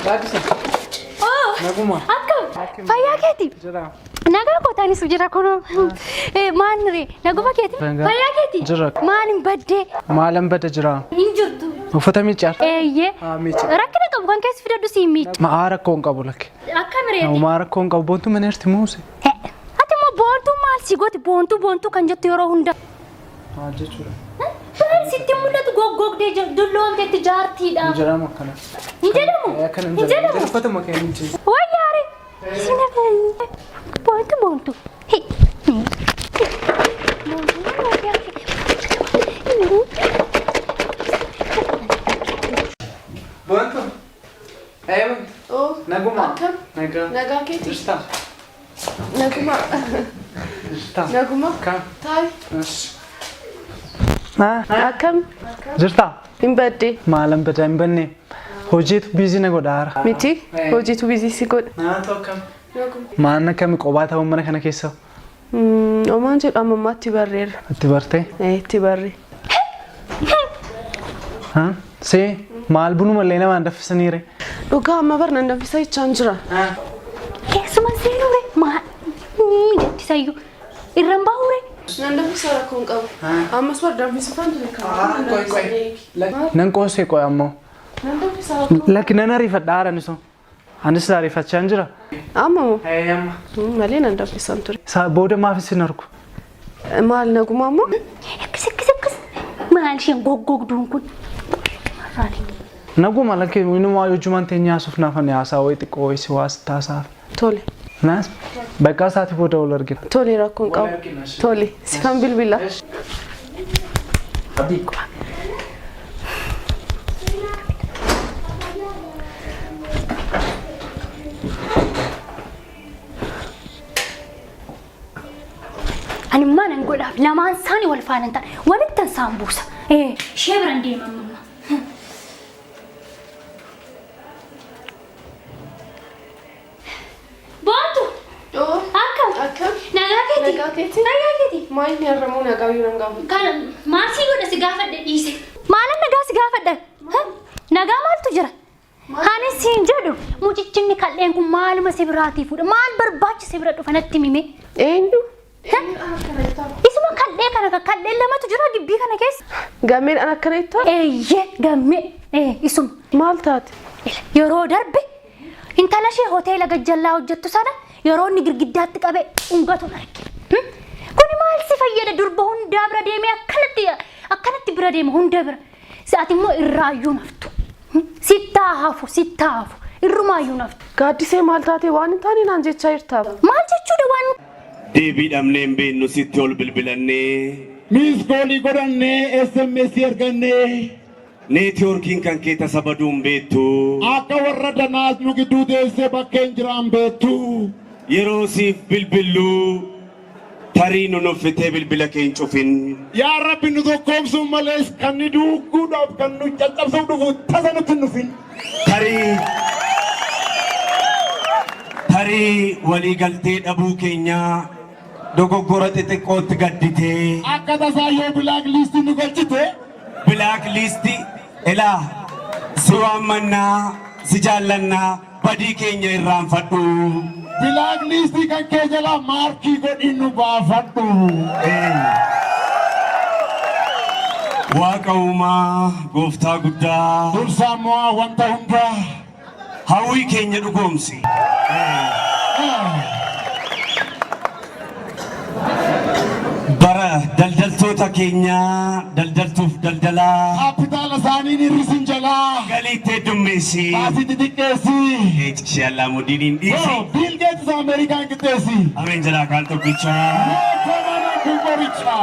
Gaaddisa. Oh, Naguma. Akkam? Fayyaa keeti? Jira. Nagaa kootaanis jira kunoo. Maal ree? Naguma keeti? Nagaa. Fayyaa keeti? Jira. Maal hin baddee? Maalan bada jira? Hin jirtu. Uffata miiccar. Eeyyee. Haa, miicca. Rakkina qabu kan keessa fidadhu siin miicca. Ma'aa rakkoo hin qabu lakke. Akkam ree? Maa rakkoo hin qabu. Boontuu mana jirti muuse. Ati immoo boontuu maal si gooti? Boontuu boontuu kan jettu yeroo hunda. Maal jechuudha? Maal sitti mul'atu goggogdee dulloomteetti jaartiidha. Hin jedhamu akkana. Hin jedhamu. Akkana hin Hin jedhamu. jedhamu. Uffatuma kee miicci. Wayyaare. Sina boontuu boontuu. Hei. Boontuu. Ee boontuu. Oh, Naguma. Akkam? Nagaa. Nagaa keeti? Jirta. Naguma. Jirta. Naguma. Kam? Taayi. Haa. Akkam? Jirta. Hin badde. Maalan bada hin banne. Hojiitu busy na godha haara. Miti? Hojiitu busy si godha. Naatu akkam? Maan akkami qophaa ta'uun mana kana keessa Omaan jedhu amma ammaatti barreera. itti bartee? Itti barre. Haa? See maal bunumallee namaan danfisaniire? Dhugaa amma bar nan danfisa jechaan jira. Keessuma seenuure maal jettisayyuu irran bahuure. Nan danfisa rakkoo hin qabu. Ammas bar danfisifaan ture kan. Nan qoosee qoy ammoo. Nan danfisa rakkoo. Lakki nan ariifadha haara niso. Anis ariifachaa hin jira. Amma moo? Amma. Malee nan danfisan ture. Booda maaf isin argu? Maal naguma ammoo? Akkas akkas akkas maal isheen goggogduun kun. Marraani. Naguma lakki inumaa hojumaan teenya haasuuf naafan haasaa wayii xiqqoo wayii si waas taasaaf. Tole. Naas bakka isaati booda wal argina. Tole rakkoo hin qabu. Tole. Sifan bilbila. Abdii. Ani maanan godhaaf lamaan isaanii wal faana hin ta'an walitti isaan buusa. Ishee biran deema amma. Boontu! Oo. Akkam? Akkam? Nagaa keeti? Nagaa keeti? Nagaa keeti? Maal inni har'amuu nagaa iyyuu nan gaafatu. Kana maal sii godha si gaafadhe dhiise. Maalan nagaa si gaafadha? Nagaa maaltu jira? Ani siin jedhu mucichinni kal'een kun maaluma si biraatii fuudha? Maal barbaachise bira dhufa natti himi? Eenyu? Isuma kal'ee kana kal'een lamatu jira gibbii kana keessa. Gammeen an akkana jettaa? Eeyyee gammee isuma. Maal taate? Yeroo darbe intala ishee hoteela gajjallaa hojjettu sana yeroo inni girgiddaatti qabee dhungatuun arge. Kuni maal si fayyada durba hundaa bira deemee akkanatti akkanatti bira deema hunda bira. Ati immoo irraayyuu naftu. Sittaa hafu sittaa hafu irrumaayyuu naftu. Gaaddisee maal taate waan hin taane naan jechaa jirta. Maal jechuudha waan Deebii dhabnee hin beeknu sitti ol bilbilannee Miss call godhannee SMS ergannee networkiin kan kee tasa baduu hin beektu. Akka warra danaas nu gidduu teessee bakkeen jiraan beektu. Yeroo siif bilbillu tarii nu nuffitee bilbila kee hin cufin. Yaa Rabbi nu tokkoomsuun malees kan nu duuguudhaaf kan nu caccabsuuf dhufu tasa nutti hin dhufin. Tarii walii galtee dhabuu keenyaa dogoggora xixiqqootti gadditee Akka tasaa yoo black list nu galchite Black list ilaa si waammannaa si jaallannaa badii keenya irraanfadhu. Black list kan kee jalaa mark godhi nu baafadhu. Waaqa uumaa gooftaa guddaa Dursaa mo'aa wanta hundaa. Hawwii keenya dhugoomsi. Bara daldaltoota keenyaa daldaltuuf daldalaa Kaapitaala isaanii ni hir'isin jalaa. Galiitti heddummeessi. Baasii xixiqqeessi. Ishee Allaamudiiniin dhiisi. Bill Gates Ameerikaan qixxeessi. Ameen jalaa kaan tokkichaa. Mootummaan kun qoricha.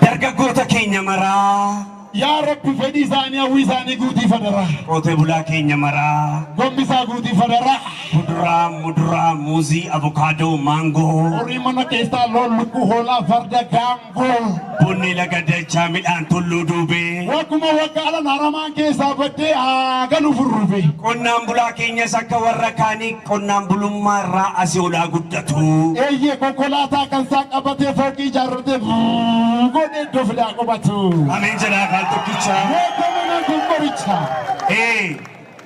Dargaggoota keenya maraa. Yaa Rabbi fedhii isaanii hawwii isaanii guutii fadara. Qotee bulaa keenya maraa. Gombisaa guutii fadara. Kuduraa, muduraa, muuzii, avokaadoo, maangoo. Horii mana keessaa loon lukkuu hoolaa farda gaangoo. Bunni laga dachaa midhaan tulluu duubee. Wagguma waggaadhaan haramaan keessaa baddee haa galu furrufe. Qonnaan bulaa keenyas akka warra kaanii qonnaan bulummaa irraa asii olaa guddatu. Eeyyee konkolaataa kan isaa qabatee fooqii ijaarratee godhee iddoo fidaa qubatu. Ameen jedhaa kaan tokkichaa. Mootummaan kun qoricha. Ee.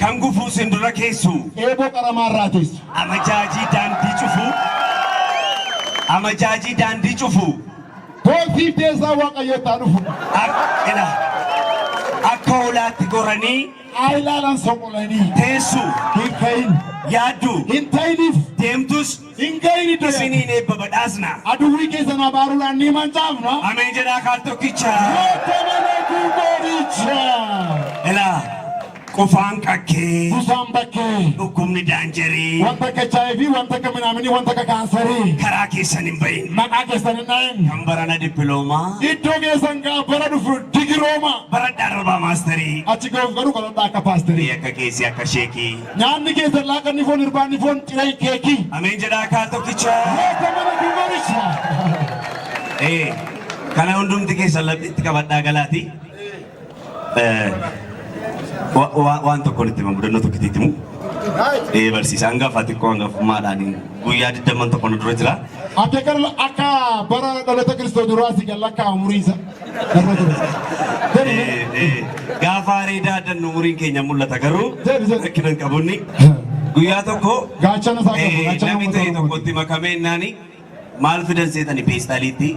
Kan gufuu sin dura keessu. Eeboo qaramaa irraa teessu. Amajaajii daandii cufu. Amajaajii daandii cufu. Tolfiif teessaa Waaqayyootti haa dhufu. Ila. Akka hoolaatti goranii. Haa ilaalan soqolanii. Teessu. Hin ka'in. Yaaddu. Hin ta'iniif. Deemtus. Hin ga'in iddoo. Isiniin eebba badhaasna. Aduwwii keessan abaaruudhaan ni mancaafna. Ameen jedhaa kaal tokkicha. Moota gubaricha. Ilaa qufaan qakkee. Busaan bakkee. Dhukkubni daanjarii. Wanta akka HIV, wanta akka minaaminii, wanta akka kaansarii. Karaa keessan hin bahin. Maqaa keessan hin dhahin. Kan barana dippiloomaa. Iddoo keessan gaa bara dhufu digirooma. Baradhaa darbaa maasterii. Achi ga'uuf garuu kadhadhaa akka paasterii. Akka keessi akka sheekii. Nyaanni keessan laaqanni foon irbaanni foon cireen keekii. Ameen jedhaa kaal tokkicha. Moota mana gubaricha. Kana hundumti keessan lapheetti qabadhaa galaati. Waan tokko itti himu mudannoo tokko itti himu. Barsiisa hangafa xiqqoo hangafummaadhaan guyyaa 20 tokko nu dura jira. Akka bara dhaloota Kiristoos duraa si galla akka umuriin isa. Gaafa areedaa addannu umuriin keenya mul'ata garuu rakkina hin qabunni. Guyyaa tokko Gaachana isaa qabu. Gaachana namni ta'e tokkotti makamee naani maal fidan seetani peestaaliitti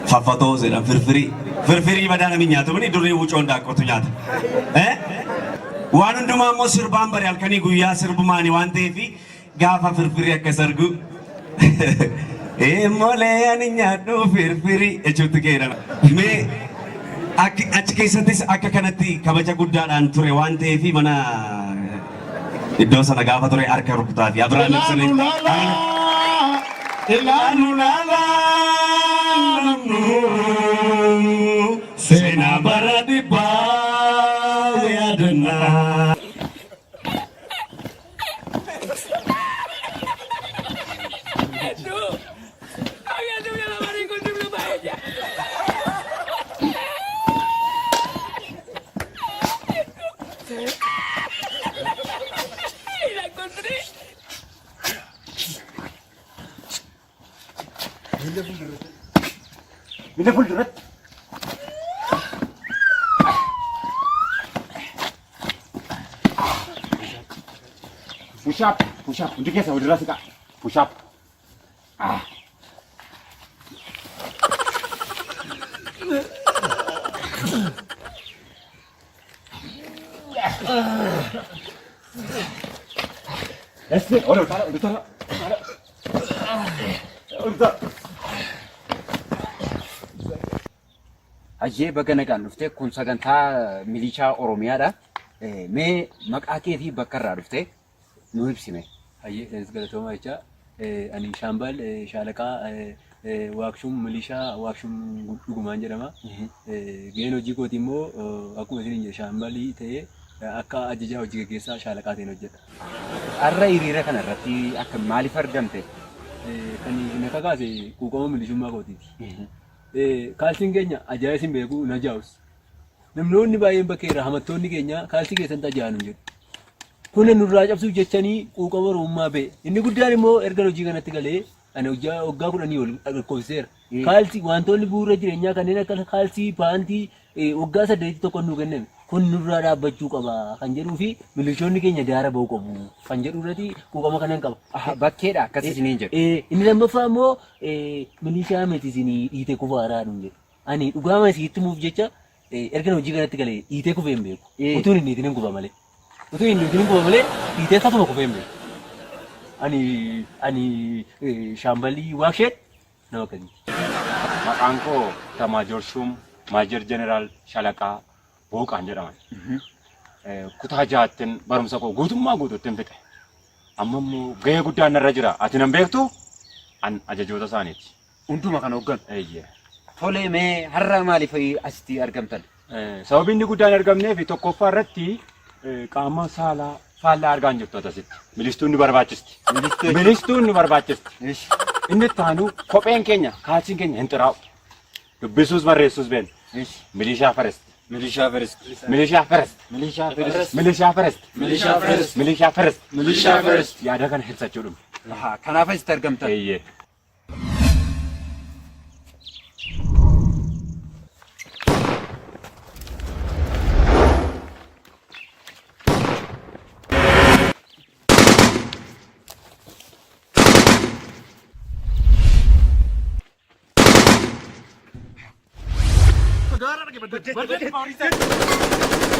faffatoo jedhan firfirii. Firfirii badaa namni nyaatu mini durii wucoon daaqqotu nyaata. Waan hundumaa immoo sirbaan bari halkanii guyyaa sirbumaani waan ta'eef gaafa firfirii akkas argu. Molee ani nyaadhu firfirii jechuutti keedama. Mee achi keessattis akka kanatti kabaja guddaadhaan ture waan ta'eef mana iddoo sana gaafa ture harka rukutaa fi Abiraam Ilaalu laala. Ilaalu laala. Seenaa bara dhibbaa yaadannaa. Miila fuulduratti. Push up, push up. Hundi keessa walirraa siqaa. Push up. Ah. Yes, ol utaala, ol utaala. Ol utaala. Hayyee baga nagaan dhuftee kun sagantaa milishaa Oromiyaadha. Mee maqaa kee fi bakka irraa dhuftee nu ibsime. Hayyee isinis galatoomaa jecha ani Shaambal Shaalaqaa Waaqshum Milishaa Waaqshum Dhugumaan jedhama. Gaheen hojii kootii immoo akkuma isin jedhe Shaambalii ta'ee akka ajajaa hojii gaggeessaa shaalaqaa ta'een hojjedha. Har'a hiriira kana irratti akka maaliif argamte? Kan na kakaase quuqama milishummaa kootiiti. Kaalsiin keenya ajaa'is hin beeku na jaa'us. Namnoonni baay'een bakka irraa hamattoonni keenya kaalsii keessan ajaa'an hin jedhu. Kun nurraa cabsuuf jechanii quuqama Oromummaa ba'e. Inni guddaan immoo erga hojii kanatti galee ani waggaa 10 ol lakkoofsiseera. Kaalsii wantoonni bu'uura jireenyaa kanneen akka kaalsii, paantii waggaa 8 tokko nuu kenname. Kun nurraa dhaabbachuu qaba kan jedhuu fi milishoonni keenya daara ba'uu qabu kan jedhu irratti quuqama kanan qaba. Bakkeedha akkas isiniin jedhu. Inni lammaffaa immoo milishaa miti isinii dhiite kufaaraa nuun jedhu. Ani dhugaama isiitti himuuf jecha erga hojii kanatti galee dhiitee kufee hin beeku. Utuun hin dhiitin hin kufa malee. Utuun hin dhiitin hin kufa malee dhiitee tasuma kufee hin beeku. Ani Shaambalii Waaqsheet nama akkasiiti. Maqaan koo Tamaajoor Shuum Maajer Jeneraal Shalaqaa Booqaan jedhaman. Kutaa ja'attin barumsa koo guutummaa guutuuttin fixe. Amma immoo gahee guddaan narra jira. Ati nan beektu? An ajajoota isaaniiti. Hunduma kan hoogganu. Eeyyee. Tole mee har'a maaliif asitti argamtan? Sababiin inni guddaan argamneef tokkoffaa irratti qaama saalaa faallaa argaa hin jirtu asitti. Milistuun nu barbaachisti. Milistuun nu barbaachisti. Inni itti aanu kopheen keenya kaalsiin keenya hin xiraa'u. Dubbisuus barreessuus beekna. Milishaa first. Milishaa first. Milishaa first. Milishaa first. Milishaa first. Milishaa first. Milishaa first. Milishaa first. Yaada kana ibsachuu dhume. Kanaaf asitti argamtan. Eeyyee. Gabaarraa dhage baddee. Baddee.